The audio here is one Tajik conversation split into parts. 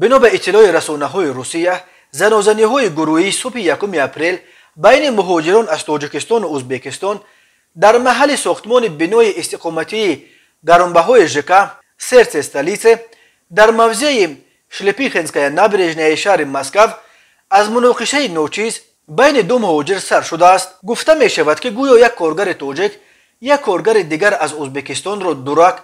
Бино ба иттилои расонаҳои Русия, занозаниҳои гурӯҳии субҳи 1 апрел байни муҳоҷирон аз Тоҷикистону Ӯзбекистон дар маҳалли сохтмони бинои истиқоматии гаронбаҳои ЖК «Сердце столицы» дар мавзеи Шлепихинская набережная шаҳри Москав аз муноқишаи ночиз байни ду муҳоҷир сар шудааст. Гуфта мешавад, ки гӯё як коргари тоҷик як коргари дигар аз Ӯзбекистонро дурак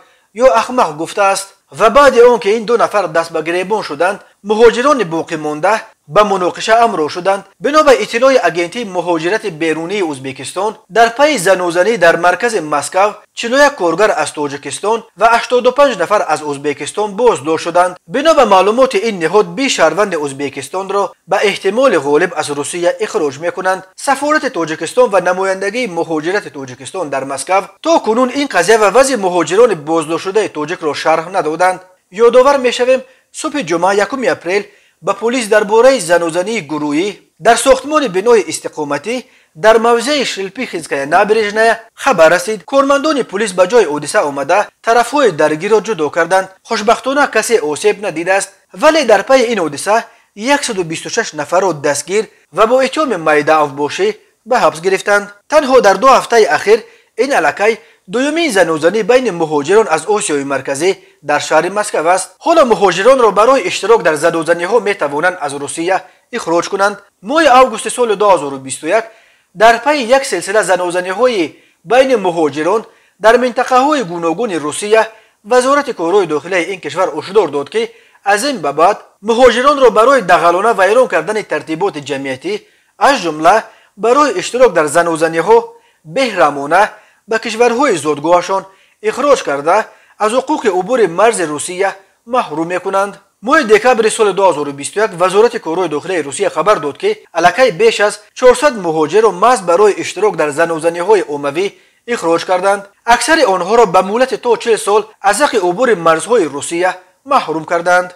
ё ахмақ гуфтааст ва баъди он ки ин ду нафар даст ба гиребон шуданд, муҳоҷирони боқимонда ба муноқиша ҳамроҳ шуданд. Бино ба иттилои Агентии муҳоҷирати берунии Ӯзбекистон, дар пайи занозанӣ дар маркази Москав 41 коргар аз Тоҷикистон ва 85 нафар аз Ӯзбекистон боздошт шуданд. Бино ба маълумоти ин ниҳод, 20 шаҳрванди Ӯзбекистонро ба эҳтимоли ғолиб аз Русия ихроҷ мекунанд. Сафорати Тоҷикистон ва намояндагии муҳоҷирати Тоҷикистон дар Москав то кунун ин қазия ва вазъи муҳоҷирони боздоштшудаи тоҷикро шарҳ надоданд. Ёдовар мешавем, субҳи ҷумъа, 1 апрел, ба полис дар бораи занозании гурӯҳӣ дар сохтмони бинои истиқоматӣ дар мавзеи Шелпихинская набережная хабар расид. Кормандони полис ба ҷои ҳодиса омада, тарафҳои даргирро ҷудо карданд. Хушбахтона, касе осеб надидааст, вале дар пайи ин ҳодиса 126 нафарро дастгир ва бо иттиҳоми майдаавбошӣ ба ҳабс гирифтанд. Танҳо дар 2 ҳафтаи ахир ин аллакай дуюмин занозанӣ байни муҳоҷирон аз Осиёи Марказӣ дар шаҳри Москав аст. Ҳоло муҳоҷиронро барои иштирок дар занозаниҳо метавонанд аз Русия ихроҷ кунанд. Моҳи августи соли 2021 дар пайи як силсила занозаниҳои байни муҳоҷирон дар минтақаҳои гуногуни Русия Вазорати корҳои дохилаи ин кишвар ҳушдор дод, ки аз ин ба баъд муҳоҷиронро барои дағалона вайрон кардани тартиботи ҷамъиятӣ, аз ҷумла барои иштирок дар занозаниҳо, беҳрамона ба кишварҳои зодгоҳашон ихроҷ карда, аз ҳуқуқи убури марзи Русия маҳрум мекунанд. Моҳи декабри соли 2021 Вазорати корҳои дохилаи Русия хабар дод, ки аллакай беш аз 400 муҳоҷирро маҳз барои иштирок дар занозаниҳои оммавӣ ихроҷ карданд. Аксари онҳоро ба муҳлати то 40 сол аз ҳаққи убури марзҳои Русия маҳрум карданд.